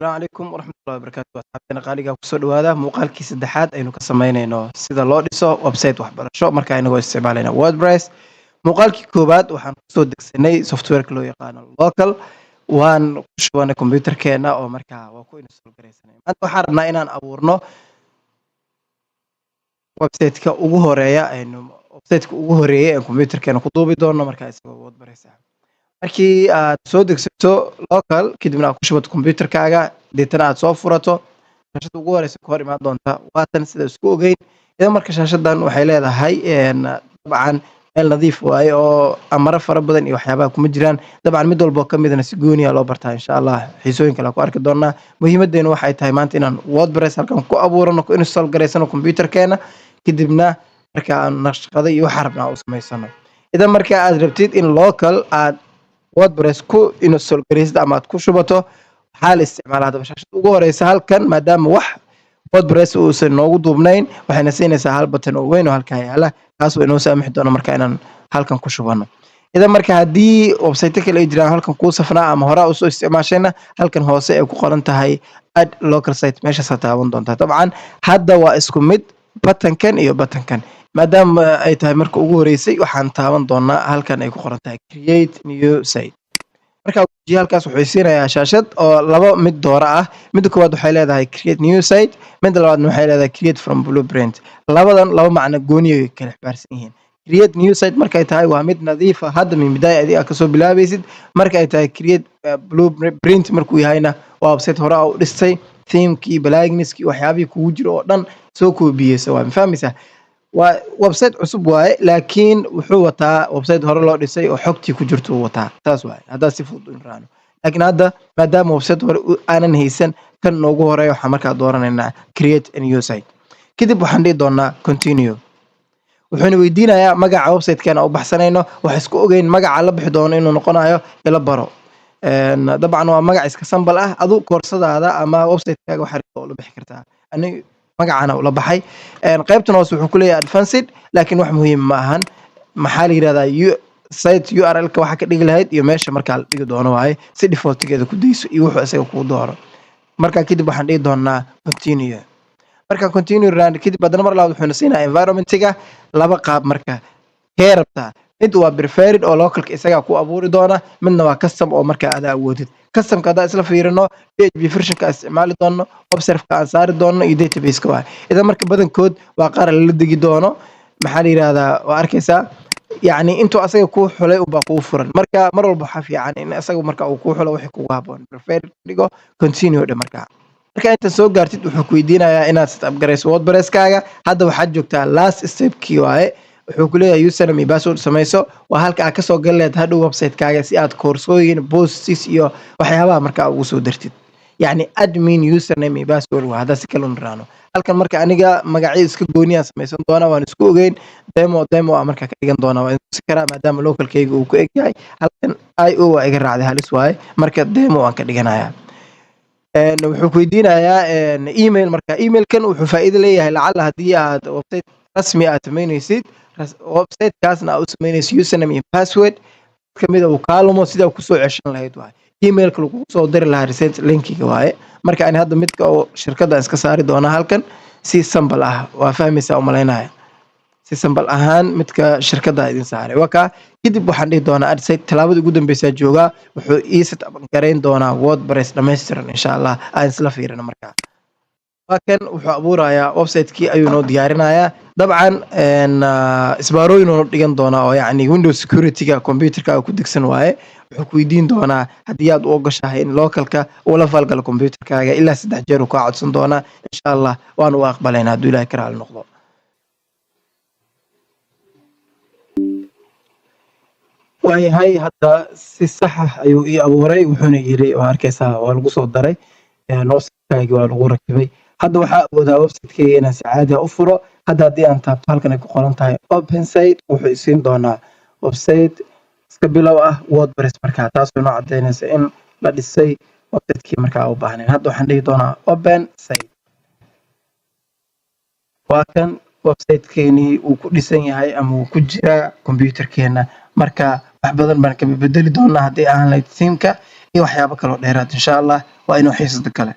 Asalaamu calaykum waraxmatullahi wabarakaatu. Asxaabteena qaaliga, kusoo dhawaada muuqaalkii saddexaad aynu ka sameynayno sida loo dhiso website waxbarasho marka inagoo isticmaalayna WordPress. Muuqaalkii koowaad waxaan kusoo degsanay softwareka loo yaqaano local, waan ku shubanay computerkeena oo markaa waa ku install garaysanay. Maanta waxaan rabnaa inaan abuurno website-ka ugu horeeya aynu website-ka ugu horeeyay ee computerkeena ku duubi doono markaa isagoo WordPress ah. Markii aad soo degsato local, kadibna aad ku shubato computerkaaga, deetana aad soo furato, shaashada ugu horeysa ka hor imaan doonta waatan. Sida isku ogeyn idan marka shaashadan waxay leedahay dabcan meel nadiif waaye oo amaro fara badan iyo waxyaabaha kuma jiraan. Dabcan mid walbo ka midna si gooniya loo bartaa, insha Allah xiisooyin kale ku arki doonaa. Muhiimadeenu waxay tahay maanta inaan WordPress halkan ku abuurano, ku install garaysano computerkeena, kadibna marka aan naqshaqada iyo waxa rabnaa u samaysano. Idan marka aad rabtid in local aad WordPress ku install garaysid ama aad ku shubato, waxaa la isticmaalaa hadaba shaashada ugu horeysa halkan. Maadaama wax WordPress uusan noogu duubnayn, waxayna siinaysaa hal button oo weyn oo halkaa yaala, kaas oo inoo saamixi doono marka inaan halkan ku shubano. Idan marka haddii website kale ay jiraan halkan kuu safnaa ama horaa usoo isticmaashayna, halkan hoose ay ku qoran tahay "add local site" meeshaasaa taaban doontaa. Dabcan hadda waa isku mid buttonkan iyo buttonkan. Maadaama ay tahay marka ugu horeysay, waxaan taaban doonaa halkan ay ku qoran tahay "create new site". Markaa gujiyo halkaas, wuxuu siinayaa shaashad oo laba mid doora ah. Midda koowaad waxay leedahay "create new site", midda labaadna waxay leedahay "create from blueprint". Labadan laba macno gooni ay kala xambaarsan yihiin. "Create new site" markay tahay waa mid nadiif ah, hadda min bidaaya adiga kasoo bilaabaysid. Marka ay tahay "create blueprint" markuu yahayna, waa website hore u dhistay, themekii, pluginskii, waxyaabihii kugu jiro oo dhan soo koobiyeysa. Waa mafahmaysaa, waa website cusub waaye, laakiin wuxuu wataa website hore loo dhisay oo xogtii ku jirto uu wataa. Saas waaye haddaad si fudud u raano. Laakiin hadda maadaama website hore aanan haysan, kan noogu horeeya waxaan markaa dooranaynaa "create a new site". Kadib waxaan dhihi doonaa "continue". Wuxuuna weydiinayaa magaca website-keena u baxsanayno. Wax isku ogeyn magaca la bixi doono inuu noqonayo Ila Baro. Dabcan waa magac iska simple ah. Adu koorsadaada ama website-kaaga waxaa rabto ula bixi kartaa. Ani magacana ula baxay. Qaybtan hoose wuxuu ku leeyahay advanced, laakiin wax muhiim ma ahan. Maxaa la yirahdaa, site URL-ka waxa ka dhigi lahayd iyo meesha markaa la dhigi doono waaye. Si defaultigeeda ku dayso iyo wuxuu isaga kuu dooro. Markaa kadib waxaan dhihi doonaa "continue". Markaan "continue" run kadib, haddana mar labaad wuxuuna siinayaa environmentiga laba qaab. Marka kee rabtaa? Mid waa preferred oo localka isagaa ku abuuri doona, midna waa custom oo markaa adaa awoodid. Customka haddaan isla fiirino, PHP versionka aan isticmaali doono, webserveka aan saari doono iyo databaseka waaye. Idan marka badankood waa qaar lala degi doono. Maxaa la yirahdaa, waa arkaysaa, yacni intuu asaga kuu xulay unbaa kuu furan. Marka mar walba waxaa fiican in isaga marka uu kuu xulo wixii kugu haboon. Preferred dhigo, "continue" dhe. Marka inta soo gaartid, wuxuu ku weydiinayaa inaad set up garayso WordPresskaaga. Hadda waxaad joogtaa last stepkii waaye. Wuxuu ku leeyahay username iyo password samayso. Waa halka aad kasoo gali lahayd hadhow website-kaaga si aad koorsooyin, posts iyo waxyaabaha markaa ugu soo dartid. Yacni admin username iyo password waa haddaa si kale u niraano. Halkan marka aniga magacyo iska gooniyaan samaysan doona. Waan isku ogeyn demo demo a markaa ka dhigan doona. Waan tusi karaa maadaama localkayga uu ku eg yahay halkan. I o waa iga raacday, halis waaye. Marka demo waan ka dhiganayaa. Wuxuu ku weydiinayaa email. Marka emailkan wuxuu faa'iido leeyahay lacala haddii aad website rasmi aad samaynaysid, websitekaasna aad u samaynaysid username iyo password kamida uu kaa lumo, sidaa kusoo ceshan lahayd waaye emailka lagugu soo diri lahaa reset linkiga waaye. Marka ani hadda midka oo shirkadda iska saari doona halkan si simple ah. Waa fahmaysaa umalaynaya. Si simple ahaan midka shirkadda idin saaray waa kaa. Kadib waxaan dhihi doonaa "add site". Tallaabada ugu dambeysaa joogaa. Wuxuu ii set up garayn doonaa WordPress dhammaystiran, insha Allah aan isla fiirino. Markaa waa kan, wuxuu abuurayaa website-kii ayuu noo diyaarinayaa. Dabcan isbaarooyin uu dhigan doonaa oo yacni Windows security-ga computerka ku degsan waaye. Wuxuu ku weydiin doonaa haddii aad u ogoshahay in localka uu la falgalo computerkaaga. Ilaa 3 jeer uu kaa codsan doonaa. Insha Allah waan u aqbalaynaa hadduu Ilahay ka raali noqdo. Waayahay, hadda si sax ah ayuu ii abuuray. Wuxuuna yiri, waa arkaysaa, waa lagu soo daray website-kaagi, waa lagu rakibay. Hadda waxaa awoodaa website-kayga inaan si caadi ah u furo. Hadda haddii aan taabto halkan ay ku qoran tahay "open site", wuxuu isiin doonaa website iska bilow ah WordPress. Markaa taasoo noo cadeynaysa in la dhisay website-kii markaa u baahnayn. Hadda waxaan dhihi doonaa "open site". Waa kan website-keenii, uu ku dhisan yahay ama uu ku jiraa computerkeena. Marka wax badan baan ka bedeli doonaa haddii aan lahayd theme-ka. iyo waxyaabo kaloo dheeraad. Insha Allah waa inuu xiisada kale.